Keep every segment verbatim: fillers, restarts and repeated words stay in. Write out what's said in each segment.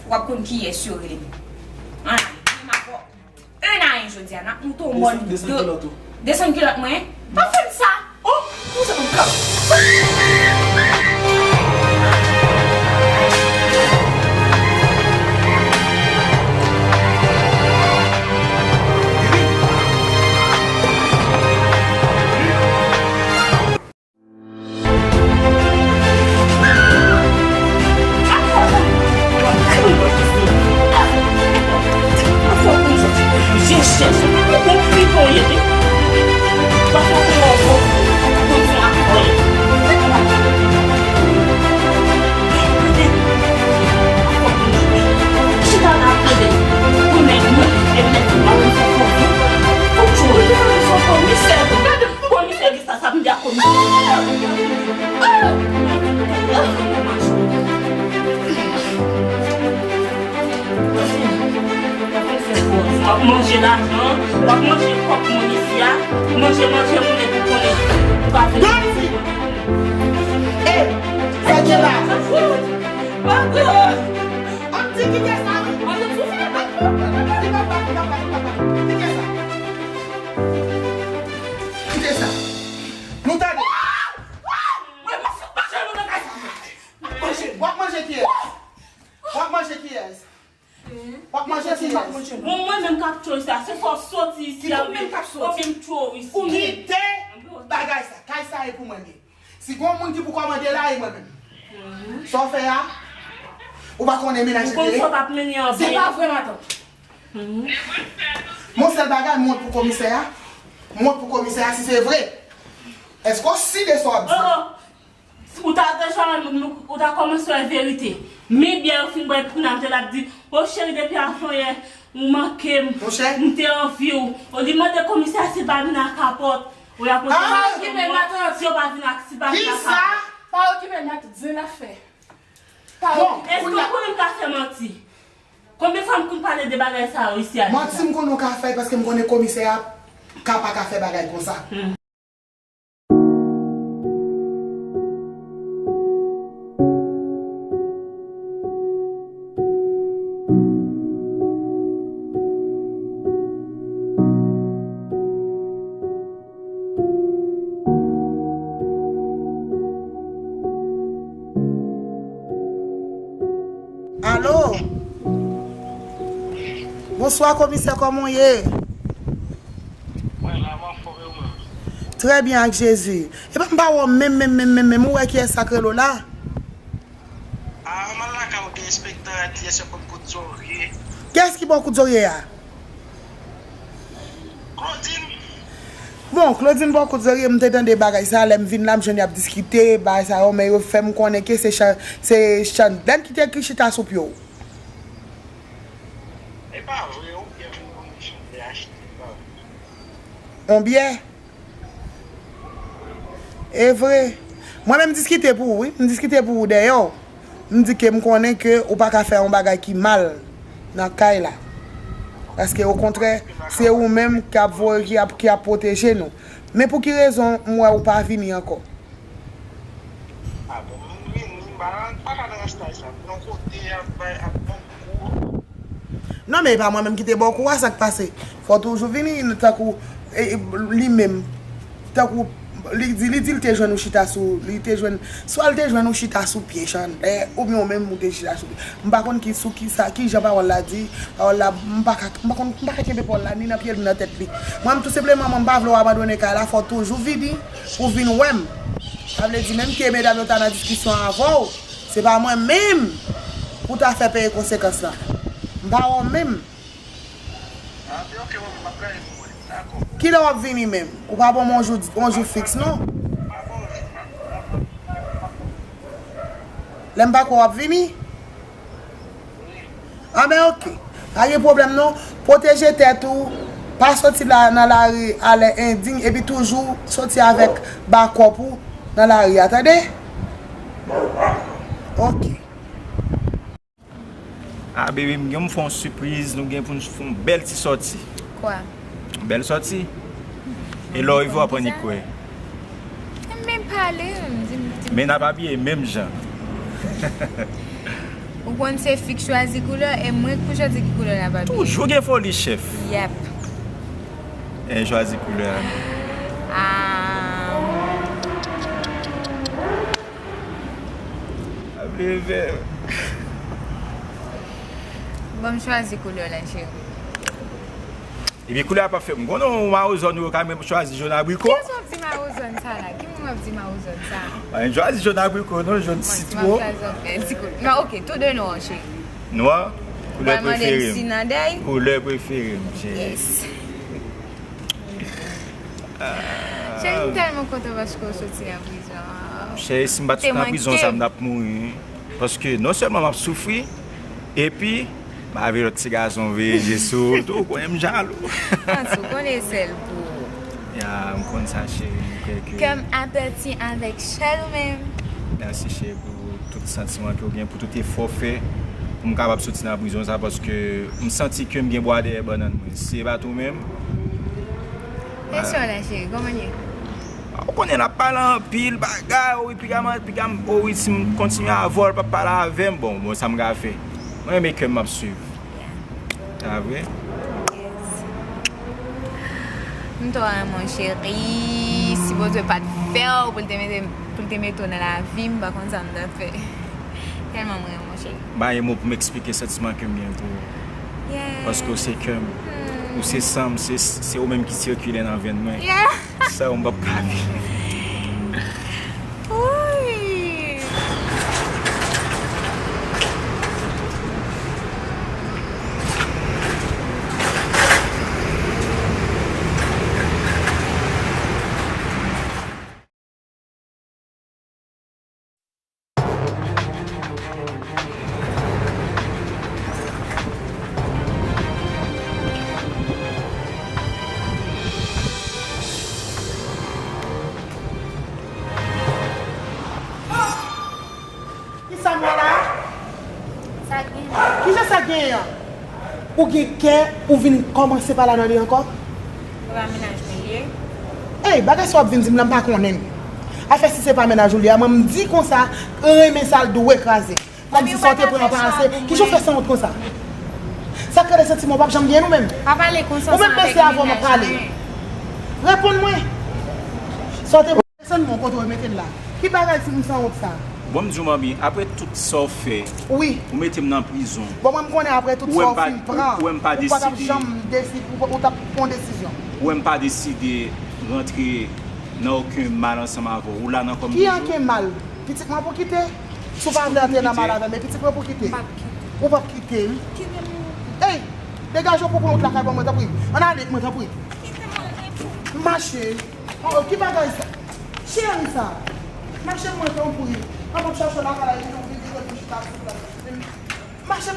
W ap konn kiyès yo rele m. Ann ale, menm avè w. En a en jodi a, n ap moute yon mòn. Desann, desann kilòt ou. Desann kilòt mwen? Pa fè m sa! Oh! Pou sa m kap. Komisè Gista, sa vin di a komisè. W ap manje lajan, w ap manje kòb moun isi a, manje, manje moun epi w konnen ou pa vle. Dòmi! Ey, sa gen la? Pardon! An ti kite sa wi. Pardon, soufle. Kite sa. Kite sa. Nou tande. Mwen, mwen, mwen, manje nou nan kay sa. W ap manje kiyès? W ap manje kiyès? W ap manje kiyès? Bon, mwen menm k ap tchoy sa, se fò w soti isi a, ou vin tchoy isi. Kite bagay sa. Kay sa e pou mwen li ye. Si gon moun ki pou kòmande la, e mwen menm. Sa w fè a, ou pa konnen menaj li te ye? Ou konn sa w t ap mennen an byen. Se pa vre, matant. Mon sèl bagay, mont pou komisè a. Mont pou komisè a si se vre. Èske w si de sa w ap di? Oh, oh. Ou ta deja, ou ta kòmanse wè verite. Men byè yo fin bwè kounye a, l ap di, o cheri, depi avanyè, ou manke m, m te anvi w. Olye mande komisè a si l pa vin ak kapòt. Ou y ap pote machin mwen. Si yo pa vin ak, si l pa vin ak kapòt. Pa okipe l, matant, di l ap fè. Èske w konnen m ka fè manti? Konbyen fwa m konn pale de bagay sa yo isi a? Manti m konnen w ka fè paske m konnen komisè a ka pa ka fè bagay konsa. Alo? Bonswa, komisè, kòman w ye? Mwen la, m anfòm, e ou menm? Trè byen ak Jezi. Epa m pa wè w menm, menm, menm, menm, menm. Ou wè kiyès sa k rele w la? A, m al lakay ou, gen enspektè T S yo konn kout zorye. Kiyès ki ba w kout zorye a? Claudine. Bon, Claudine ba w kout zorye, m te tande bagay sa, lè m vin la, m jwenn y ap diskite, bagay sa yo, men yo fè m konnen ke se Chan-, se Chandèn ki te ekri chita sou pye w. E pa vre, yon byè pou nou chanje achte, e pa vre. Yon byè? E vre. Mwen menm m diskite pou ou, wi. M diskite pou ou dèyè w. M di ke m konnen ke ou pa ka fè yon bagay ki mal nan kay la. Paske okontrè, se ou menm k ap voye, ki ap, ki ap pwoteje nou. Men pou ki rezon m wè ou pa vini ankò? A bon, m vini, m pa, m pa ka nan estaj sa. M nan kote ap bay, ap ban m kou. Non, men e pa mwen menm ki te ba w kou a, sa k pase? Fò w toujou vini, tankou, e, e, li menm. Tankou, li di, li di l te jwenn ou chita sou, li te jwenn, swa l te jwenn ou chita sou pye Chandè, oubyen ou menm ou te chita sou pye. M pa konn ki, sou ki sa, ki jan pawòl la di, pawòl la, m pa ka, m pa konn, m pa ka kenbe pawòl la, ni nan pye l, ni nan tèt li. Mwen menm, tou senpleman, mwen, m pa vle w abandone kay la, fò w toujou vini pou w vin wè m. Sa vle di, menm ke medam yo ta nan diskisyon avè w, se pa mwen menm pou ta fè peye konsekans lan. M pa wè w menm. A, se oke, mwen, m ap gade pou mwen. Dakò. Kilè w ap vini menm? Ou pa ban m yon jou, yon jou fiks, non. Lè m pa kwè w ap vini? A, men oke. Pa gen pwoblèm, non. Pwoteje tèt ou. Pa soti la, nan lari a lè endiy, epi toujou soti avèk bakòp ou nan lari a, tande? Oke. A, baby, m gen pou m fè yon sipriz, nou gen pou n fè yon bèl ti sòti. Kwa? Bèl sòti. E lè w rive, w ap annik kwè. M menm pale, m di, m di. Men n ap abiye menm jan. Ou konn se fi k chwazi koulè, e mwen k pou chwazi ki koulè l ap abiye. Toujou gen foli, chèf. Yep. E chwazi koulè a. Ah. Ap leve. Bon, m chwazi koulè la, cheri. Epi koulè a p ap fè m konnen w mawozòn, ou ka menm chwazi jòn abriko. Kiyès w ap di mawozòn sa la? Ki moun w ap di mawozòn sa? Mwen chwazi jòn abriko, non, jòn sitwon. Bon, si m ap chwazi, w ap fè ti koulè. Non, ok, tou de nwa, cheri. Nwa? Koulè prefere m. Koulè prefere m, cheri. Yes. Cheri, m tèlman kontan paske w soti nan prizon. Cheri, si m pa t sot nan prizon sa, m t ap mouri, wi. Paske non sèlman m ap soufri, epi m ap veye lòt ti gason veye je sou ou tou, ou konnen m jalou. Anti, ou konnen sèl pou ou. Ya, m konn sa, cheri, m kwè ke. Kè m apèti avèk chèl ou menm. Mèsi, cheri, pou tout santiman ke w gen, pou tout efò w fè, pou m kapab soti nan prizon sa, paske m santi ke m gen bwa dèyè bannann mwen. Si se pa t ou menm. Kesyon la, cheri, kòman l ye? Ou konnen l ap pale anpil bagay, o wi, piga m, piga m, o wi, si m kontinye avè w, l p ap pale avè m, bon, bon, sa m ka fè? Mwen, men kè m ap swiv. Yeah. Sa vre? Yes. M twò renmen w, cheri. Si Bondye pa t fè w pou l te mete, pou l te mete w nan lavi m, m pa konn sa m t ap fè. Tèlman m renmen w, cheri. M pa gen mo pou m eksplike santiman ke m gen pou ou. Yeah. Paske w se kè m. Hmm. Ou se san m, se, se ou menm ki sikile nan venn mwen. Yeah. San ou m p ap ka viv. Woy. Kisa m wè la? Sa k genyen? Kijan sa k genyen an? Ou gen kè, ou vin kòmanse pale avè li ankò? Se pa mennaj mwen li ye. Ey, bagay sa w ap vin di m la, m pa konnen l. Afè si se pa mennaj ou li ye a, mwen m di konsa, renmen sa l dwe kraze. Kòmsi sa w te pran an pa ase, kijan w fè sanwont konsa? Sa k rele santiman w p ap janm genyen ou menm? Pa pale konsa. Ou menm mesye avè w m ap pale. Reponn mwen. Sa w te Desann mwen kote w mete l la. Ki bagay si m sanwont sa? Bon, m di w, manmi, apre tout sa w fè, wi, ou mete m nan prizon. Bon, mwen, m konnen apre tout sa w fin pran, ou pa t ap janm deside, ou, ou t ap pran desizyon. Ou wè m pa deside rantre nan okenn mal ansanm avè w. Ou la nan kòm toujou. Ki okenn mal? Pitit mwen pou kite. Si w pa vle antre nan mal avè m, men pitit mwen pou kite. Ou p ap kite m. Ey, degaje w pou pran wout lakay ban mwen, tanpri. Ann ale, mwen, tanpri. Mache. Oh, ki bagay sa? Cheri sa. Mache mwen tanpri. An m ap chache w lakay la epi w vin jwenn m chita sou plas. Mache.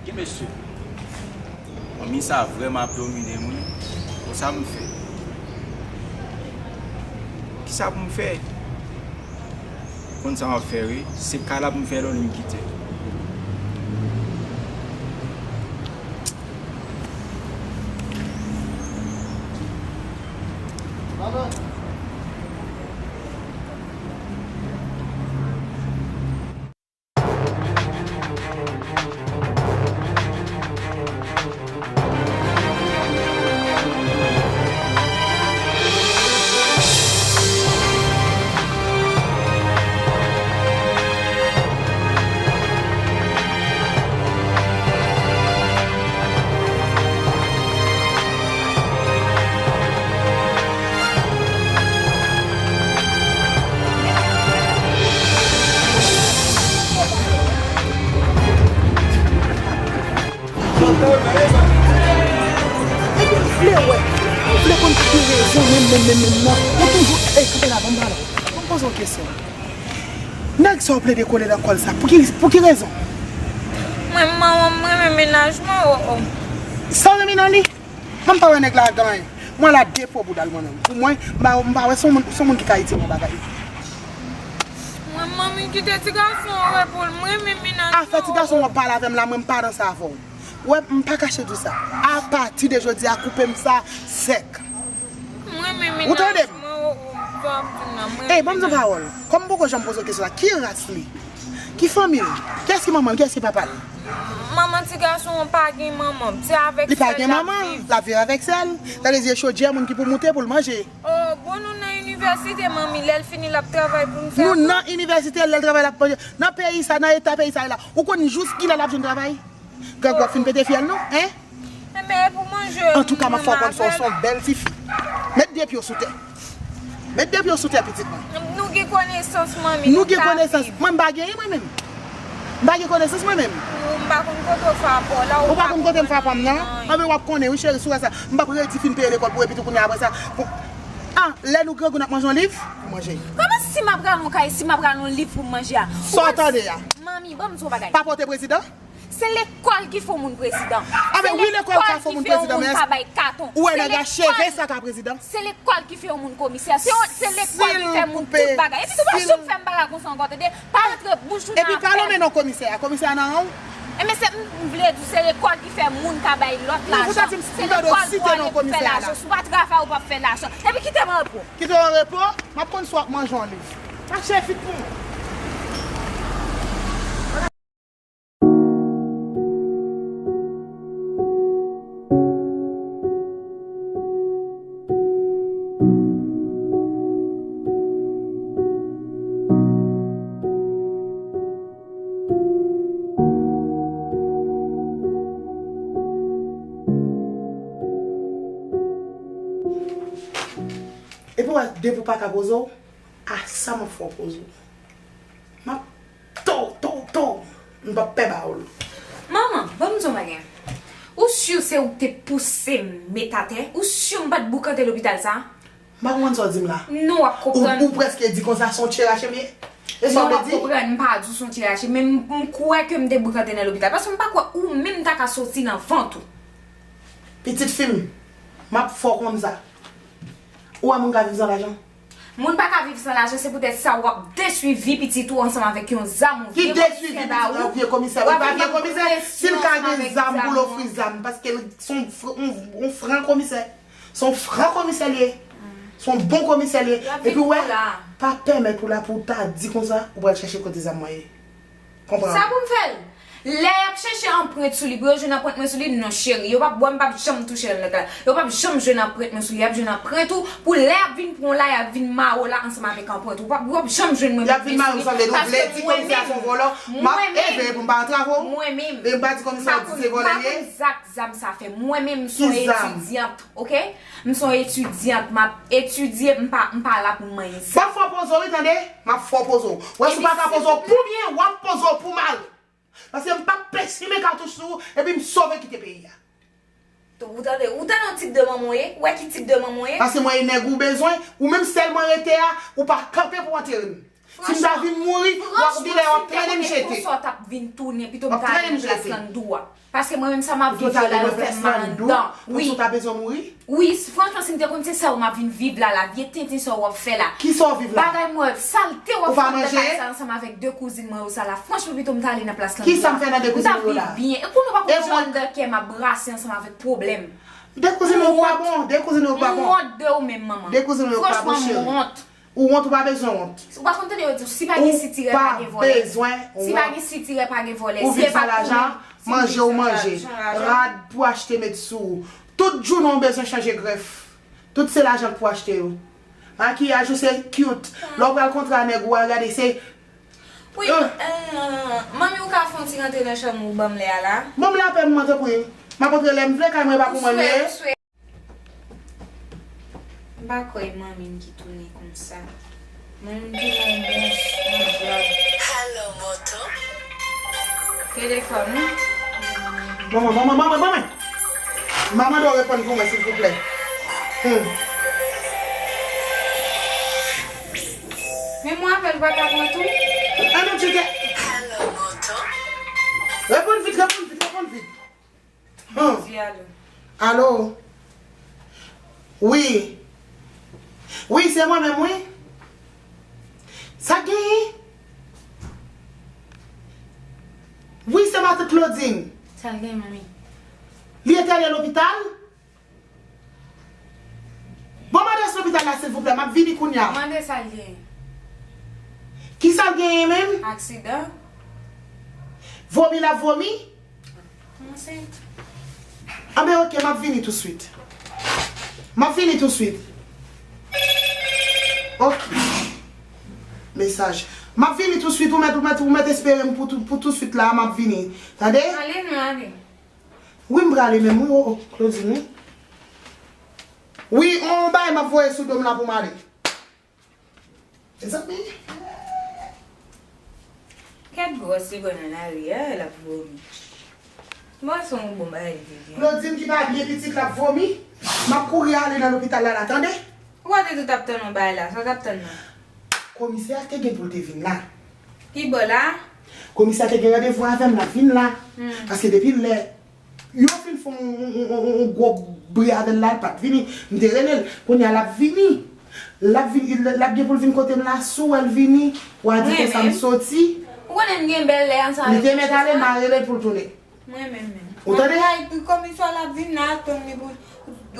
Ki mesye? Manmi sa vrèman ap domine m wi. Bon, sa m fè? Kisa pou m fè? Konn sa m ap fè wi, se kay la pou m fè lòt, m kite. Epi m vle wè, m vle konn ki rezon menm, menm, menm, menm nan. Ou toujou, ey, kanpe la, ban m pale. Ban m poze w kesyon. Nèg sa w plede kole nan kò l sa, pou ki, pou ki rezon? Mwen, manman, m renmen mennaj mwen, o, o. Sa w renmen nan li? Mwen m pa wè nèg la ak anyen. Mwen la depo bouda l mwen menm. Pou mwen, m pa, m pa wè se yon moun, se yon moun ki ka itil mwen bagay. Mwen, manmi, kite ti gason an repo l. Mwen renmen mennaj mwen. Afè ti gason w ap pale avè m la, mwen m pa nan sa avè w. Wè, m pa kache di w sa. Apati de jodi a, koupe m sa sèk. Mwen renmen mennaj mwen, o, o. Ey, ban m di yon pawòl. Kòm m poko janm poze w kesyon sa, ki ras li? Ki fanmi l? Kiyès ki manman l? Kiyès ki papa l? Manman ti gason an pa gen manman. Se avèk sè l l ap viv. Li pa gen manman, l ap viv avèk sè l. Sa vle di e chodyè moun ki pou moute pou l manje. Oh, bon, nou nan inivèsite, manmi. Lè l fini, l ap travay pou n fè. Nou nan inivèsite, lè l travay, l ap manje. Nan peyi sa, nan eta peyi sa ye la, ou konn jous kilè l ap jwenn travay? Grangou ap fin pete fyèl nou, en? Enben, e pou manje. Antouka, m ap fè w konn sa, w se yon bèl tifi. Met de pye w sou tè. Met de pye w sou tè, pitit mwen. Nou gen konesans, manmi. Nou gen konesans. Mwen, m pa genyen, mwen menm. M pa gen konesans, mwen menm. M pa konn kote w fè apò la. Ou pa konn kote m fè apò m nan? Anben, w ap konnen, wi, cheri, sou sa. M p ap redi fin peye lekòl pou epi tou kounye a, apre sa. Pou... Ah, lè nou grangou, n ap manje yon liv? Pou manje. Kòman si m ap rale yon kay, si m ap rale yon liv pou m manje a? Sa w tande a? Manmi, ban m di w yon bagay. Pa pote prezidan? Se lekòl ki fè yon moun prezidan. Ah, men wi, lekòl ka fè yon moun prezidan, men ka bay katon. Ou wè nèg la cheve sa ka prezidan? Se lekòl ki fè yon moun komisè. Se, se lekòl ki fè moun tout bagay. Epi tou pa janm fè m bagay konsa ankò, tande? Pa rantre bouch ou nan afè m. Epi pa nonmen non komisè a. Komisè a nan ran w? Enben, se, m, m vle di w, se lekòl ki fè moun ka bay lòt lajan. Se lekòl pou ale pou fè lajan. Si w pa travay, ou p ap fè lajan. Epi kite m anrepo. Kite w anrepo? M ap konn si w ap manje yon liv. Mache vit pou mwen. Epi w wè, depi w pa ka poze w, a sa m ap fè w poze w. M ap to, to, to. M p ap pè ba w l. Manman, ban m di w yon bagay. Ou si se ou k te pouse m met atè? Ou si m pa t boukante lopital sa? M pa konprann sa w di m la. Non, w ap konprann. Ou, ou prèske di konsa se yon tye rache m ye? E sa w vle di? Non, w ap konprann, m pa di w se yon tye rache, men m, m kwè ke m te boukante nan lopital. Paske m pa kwè ou menm ta ka soti nan vant ou. Pitit fi m, m ap fè w konn sa. Ou wè moun ka viv san lajan? Moun pa ka viv san lajan, se poutèt sa w ap detwi vi pitit ou ansanm avèk yon zam ou vye komisè ba ou. Ki detwi vi pitit ou vye komisè? Li pa vye komisè. Si l ka gen zam pou l ofri zam, paske l se yon fr-, yon, yon fran komisè. Se yon fran komisè li ye. Se yon bon komisè li ye. Epi w wè, pa pèmèt ou la pou w ta di konsa, ou pral chèche kote zam mwen ye. Konprann. Sa pou m fè l? Lè y ap chèche anprent sou li, pou yo jwenn anprent mwen sou li, non, cheri. Yo p ap, m p ap janm touche l nan kay la. Yo p ap janm jwenn anprent mwen sou li. Y ap jwenn anprent ou, pou lè y ap vin pran w la, y ap vin mare w la ansanm avèk anprent ou. W ap, w ap janm jwenn mwen. Y ap vin mare w, sa vle di w vle di komisè a se yon vòlò. M ap eveye pou m pa antrave w. Mwen menm. E m pa di komisè a di se vòlè li ye. M pa konn zak zam sa fè. Mwen menm, m se yon etidyant, oke? M se yon etidyant, m ap etidye, m pa, m pa la pou m manyen zam. M ap fè w poze w, wi, tande? M ap fè w poze w. Wè, si w pa ka poze w pou byen, w ap poze w pou mal. Paske m p ap pesimen katouch sou ou, epi m sove kite peyi a. Ou tande, ou tande yon tip de manman w ye? Ou wè ki tip de manman w ye? Paske mwen e nèg ou bezwen, ou menm sèl mwen rete a, ou pa kanpe pou antere m. Si m ta vin mouri, w ap vin la, w ap trennen m jete. Konsa w t ap vin tounen, pito m ta ale nan plas Landou a. Paske mwen menm sa m ap viv yo la, yo fè m mal anndan. Wi. Ou ta bezwen mouri? Wi, franchman, si m te konn se sa w m ap vin viv la, la, vye tenten sa w ap fè la. Kisa w viv la? Bagay mwen, salte w ap fè anndan kay sa ansanm avèk de kouzin mwen yo sa la. Franchman, pito m ta ale nan plas Landou a. Kisa m fè nan de kouzin mwen yo la? M t ap viv byen. E kounye w pa konn jan anndan kè m ap brase ansanm avèk pwoblèm. De kouzin mwen yo pa bon, de kouzin mwen yo pa bon. M wont de ou menm, manman. De kouzin mwen yo pa bon, cheri. Franchman, m wont. Ou wont, ou pa bezwen wont. Ou pa konn tande yo di, si pa gen sitirè, pa gen vòlè. Si pa gen sitirè, pa gen vòlè. Ou viv san lajan, manje ou manje. Rad pou achte met sou ou. Tout jounen ou bezwen chanje grèf. Tout se lajan k pou achte yo. Makiyaj ou se cute. Lè w pral kontre a nèg ou a gade se... Wi, manmi, ou ka fè yon ti rantre nan chanm ou ban m lè a la? Ban m lapè m, tanpri. M ap rantre lè m vle, kay mwen pa pou mwen l ye. M pa kwè e manmi m ki tounen konsa. Manmi m tounen yon bon, yon dyab. Alo, Moto? Telefòn, wi. Manman, manman, manman, manman! M a mande w reponn pou mwen, silvouplè. Hmm. Men mwen apèl pa ka pran tou. An nou tcheke. Alo, Moto? Reponn vit, reponn vit, reponn vit. Bondye, alo. Alo? Wi. Wi, se mwen menm, wi. Sa k genyen? Wi, se matant Claudine. Sa k genyen, manmi? Li entène lopital? Ban m adrès lopital la. Silvouplè, m ap vini kounye a. Mande sa l genyen. Ki sa l genyen menm? Aksidan. Vomi l ap vomi? Mwen se. Anben, oke, m ap vini touswit. M ap vini touswit. Oke. Mesaj. M ap vini touswit, ou mèt, ou mèt, ou mèt espere m pou tou, pou touswit la, m ap vini. Tande? Ale non, ale. Wi, m prale menm, wi, o, o, Claudine, wi. Wi, on bagay m ap voye sou do m la pou m ale. Mezanmi. Kèt gwòs li pran nan lari a, l ap vomi. Bon, se yon bon bagay li te gen. Claudine ki pa byen pitit l ap vomi. M ap kouri ale nan lopital la, la, tande? Ou pa te di w t ap tann yon bagay la, sa w t ap tann nan? Komisè a te gen pou l te vin la. Ki bò la? Komisè a te gen randevou avè m, l ap vin la. Hmm. Paske depi lè yo fin fè yon, yon, yon, yon, yon gwo bri avè l la, l pa t vini. M te rele l. Kounye a, l ap vini. L ap vini, l, l ap gen pou l vin kote m la. Si w wè l vini, w a di konsa m soti. Ou konnen m gen bèlè ansanm avèk misye sa. Li te mèt ale, m a rele l pou l tounen. Mwen menm menm. Ou tande? Mwen bay komisè l ap vin la, tann li pou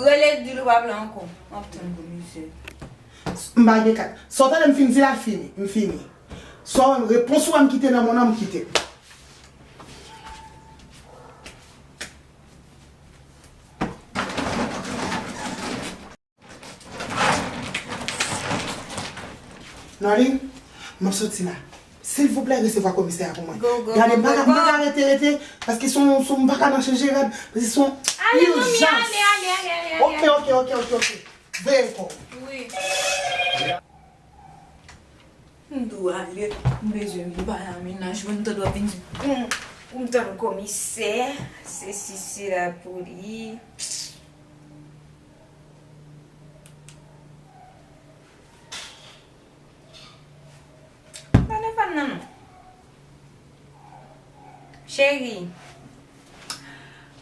rele l, di l ou pa vle ankò. M ap tann komisè. M pa gen kat. Sa w tande m fin di la, fini. M fini. Sa w, repons ou a m kite nan men w, m kite. Nolin, m ap soti la. Silvouplè, resevwa komisè a pou mwen. Go, go, go, go, go. Gade, m pa ka, m pa ka rete, rete, paske se yon, se yon, m pa ka mache jere, paske se yon ijans. Ale, manmi, ale, ale, ale, ale, ale. Oke, oke, oke, oke, oke. Veye kò w. Wi. M dwe ale, m bezwen vin pale a mennaj mwen, m tande w ap vin di, hmm, pou m tann komisè, sesi, sela pou li. Pa telefòn nan non. Cheri,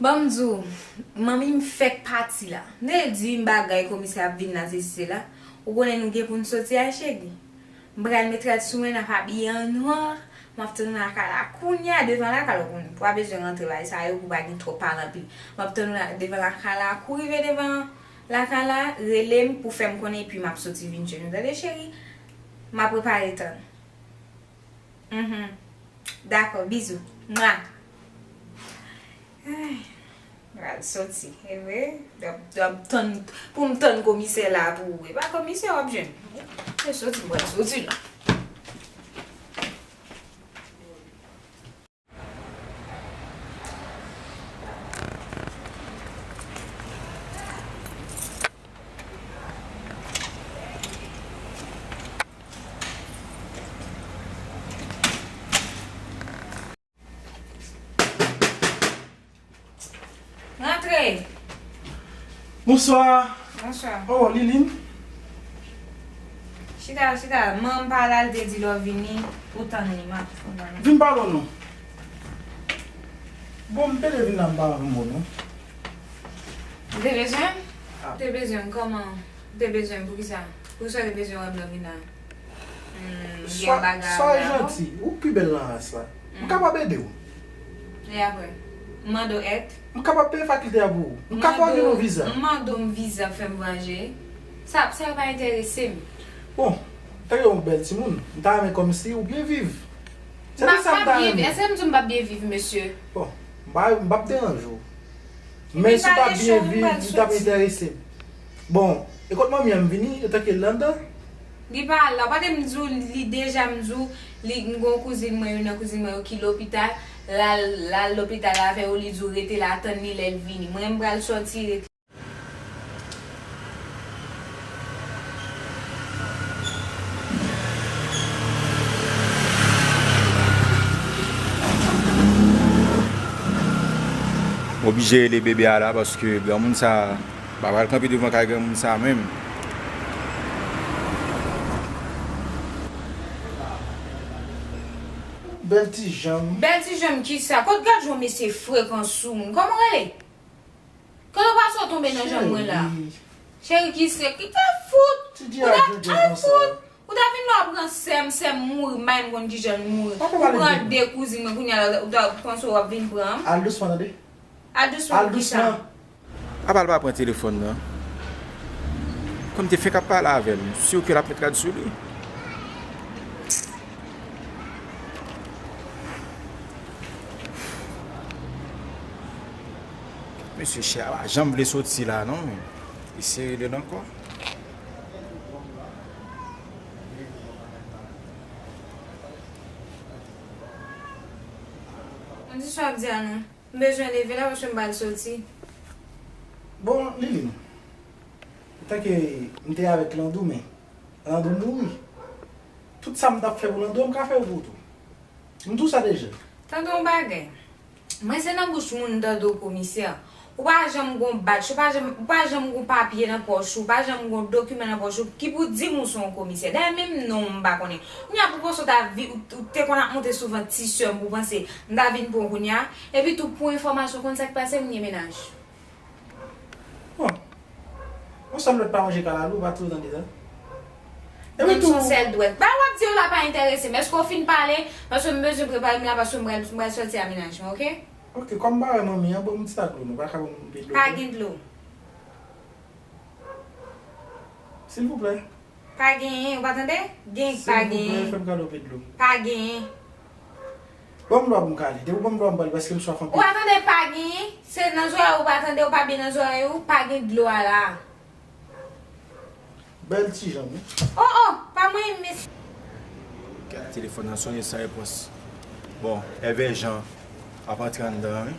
ban m di w, manmi m fèk pati la. M te di m bagay komisè ap vin la, sesi, sela. Ou konnen nou gen pou n soti a, cheri. M pral met rad sou mwen, n ap abiye an nwa. M ap tann ou lakay la kounye a, devan lakay la, ou konnen. Ou pa bezwen rantre bay sa yo pou pa gen twòp pale anpil. M ap tann ou la, devan lakay la, kou rive devan lakay la, rele m pou fè m konnen, epi m ap soti vin jwenn ou. Tande, cheri? M ap prepare tann. Mhm. Dakò, bizou. Mwa. Ay, m pral soti. E vre? W ap, w ap tann, pou m tann komisè la pou ou. E pa komisè w ap jwenn. Se soti, m pral soti la. Rantre. Bonswa. Bonswa. Oh, Liline. Chita, chita. Manman pa la, l te di lè w vini, ou tann li, m ap tann li. Vin pale w non. Bon, m pede vin la, m pa avè w non. Ou te bezwen m? Ah. Ou te bezwen m kòman? Ou te bezwen m poukisa? Poukisa w te bezwen wè m lè w vin la? Hmm, gen bagay avè w? Swa janti, ou pi bèl nan ras la. M kapab ede w. E apre? M mande w èd? M kapab peye fakilte a pou ou. M ka fè w vin yon viza. M mande w m viza pou fè m vwayaje. Sa, sa pa enterese m. Bon, tankou yon bèl timoun, m ta renmen kòmsi ou byen viv. Se de sa m ta renmen. Èske m di w m p ap byen viv, mesye? Bon, m pa, m p ap deranje w. Men si w pa byen viv, li t ap enterese m. Bon, e kot manmi an, m vini, etanke l anndan? Li pa la. Ou pa te m di w, li deja m di w, li, m gon kouzin mwen, youn nan kouzin mwen yo ki lopital, l al, l al lopital avè yo, li di w rete la, tann li lè l vini. Mwen, m pral sòti, rete. M oblije rele bebe a la paske granmoun sa pa pral kanpe devan kay granmoun sa menm. Bèl ti janm. Bèl ti janm kisa? Kot gad jan mesye frekan sou moun? Kòman w rele? Kote w pase w tonbe nan janm mwen la? Cheri, ki se ki te fout? Ou ta al fout. Ou ta vin la w ap pran sè m, sè m mouri, m pa menm konn kijan l mouri. Ou pran de kouzin mwen, kounye a la, ou ta panse w ap vin pran m? Al dousman, tande. Al dousman pou kisa? Apa l pa pran telefòn nan? M te fenk ap pale avè l, m si ke l ap met rad sou li. Mesye chè a pa janm vle soti la non. Li sere dèyè l ankò. Ann di sa w ap di a non. M bezwen leve la paske m pral soti. Bon, Liline, tanke m te avèk Landou, men Landou mouri. Tout sa m t ap fè pou Landou, m ka fè pou ou tou. M di w sa deja. Tande yon bagay. Mwen se nan bouch moun m tande w komisè. Ou pa janm gon badj, ou pa janm, ou pa janm gon papye nan pòch ou, ou pa janm gon dokiman nan pòch ou ki pou di m ou se yon komisè. Dayè menm non w m pa konnen. Kounye a pou w panse w ta vi-, ou, ou te konn ap monte souvan ti sè m pou w panse m ta vin pran w kounye a. Epi tou pou enfòmasyon w konn sa k pase m gen mennaj. Bon. Yon sèl lòt pa manje kalalou, ou pa toujou tande sa? Epi tou. Menm si yon sèl dwèt. Bagay w ap di yo la pa enterese m. Èske w fin pale? Paske m bezwen prepare m la, paske m pral, m pral sòti a mennaj mwen, oke? Oke, kòm m pa wè manmi an, ban m ti sa dlo non, pa ka ban m yon pe dlo. Pa gen dlo. Silvouplè. Pa genyen, ou pa tande? Gen, pa genyen. Silvouplè, fè m kado pe dlo. Pa genyen. Ban m dlo a pou m kale. Depi w ban m dlo a, m pale, paske m swaf anpil. Ou pa tande, pa genyen? Se nan zòrèy ou pa tande, ou pa byen nan zòrèy ou, pa gen dlo a la. Bèl ti janm wi. Oh, oh, pa mwen, mesye. Gad telefòn nan sonnen san repons. Bon, Èvè Jan ap antre anndan an, wi.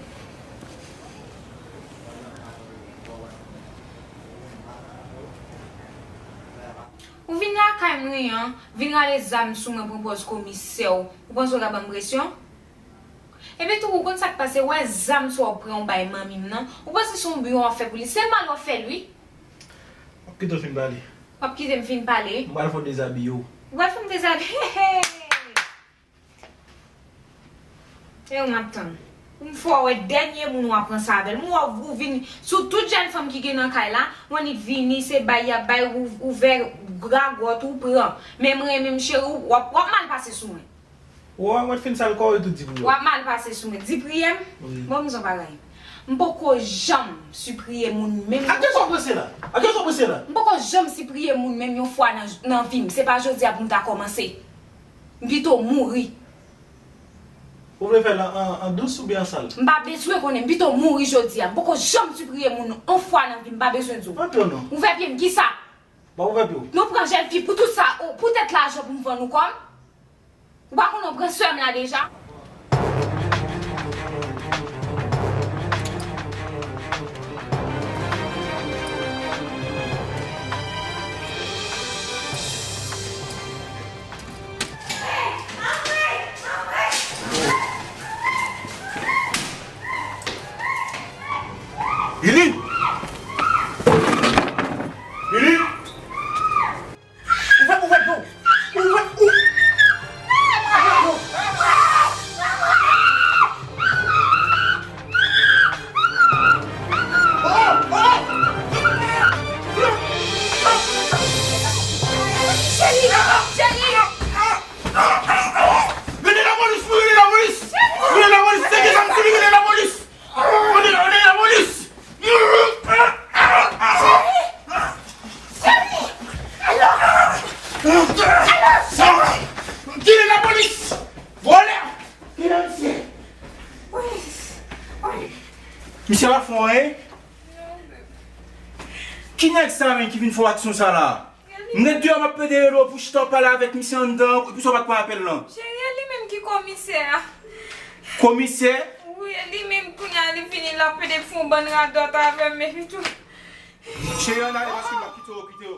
Ou vin lakay mwen an, vin rale zam sou mwen, pran pòz komisè w. Ou panse w ka ban m presyon? Epi tou, ou konn sa k pase, ou wè zam sa w pran, ou bay manmi m nan. Ou panse se yon byen w ap fè pou li? Se mal w ap fè l, wi. M ap kite w fin pale. W ap kite m fin pale? M pral fè w dezabiye w. Ou pral fè m dezabiye? E ou m ap tann. Pou m fè w wè dènye moun w ap ranse avè l. M wè w vin sou tout jèn fanm ki gen nan kay la, w annik vini, se bay y ap bay, ou ouvè gagòt ou pran. Men mwen menm cheri, w ap, w ap mal pase sou mwen. Ou wè mwen fin sal kò w etou di pou yo. W ap mal pase sou mwen. Di priye m? Wi. Bon, m di yon bagay. M poko janm sipriye moun menm. A kiyès w ap panse la? A kiyès w ap panse la? M poko janm sipriye moun menm yon fwa nan, nan vi m. Se pa jodi a pou m ta kòmanse. M pito mouri. Ou vle fè l an, an, an dous oubyen an sal? M pa bezwen konnen, m pito mouri jodi a. M poko janm sipriye moun yon fwa nan vi m, m pa bezwen di w. Ouvè pye w non. Ouvè pye m, kisa? Ba ouvè pye w. Nou pran jèn fi pou tout sa, ou, poutèt lajan pou m vann ou kò m? Ou pa konnen w pran sè m la deja? Lili! Lili! Ouvè, ouvè dlo! Ouvè, ou-, ouvè dlo! Cheri! Cheri! Rele lapolis, wi, rele lapolis! Rele lapolis, se ki sa m di, rele lapolis! Rele, rele lapolis! Cheri! Cheri! Alo! Alo! Rele lapolis! Vòlè! Rele misye! Polis! Polis! Misye pa fè anyen? Ki nèg sa menm ki vin fè w aksyon sa la? M ret deyò m ap plede rele w pou chita w pale avèk misye anndan, epi sa w pa t pran apèl lan. Cheri, e li menm ki komisè a. Komisè? Wi, e li menm kounye a li vini, l ap plede fè yon bann radòt avè m, epi tou. Cheri, ann ale paske m ap kite w, kite w.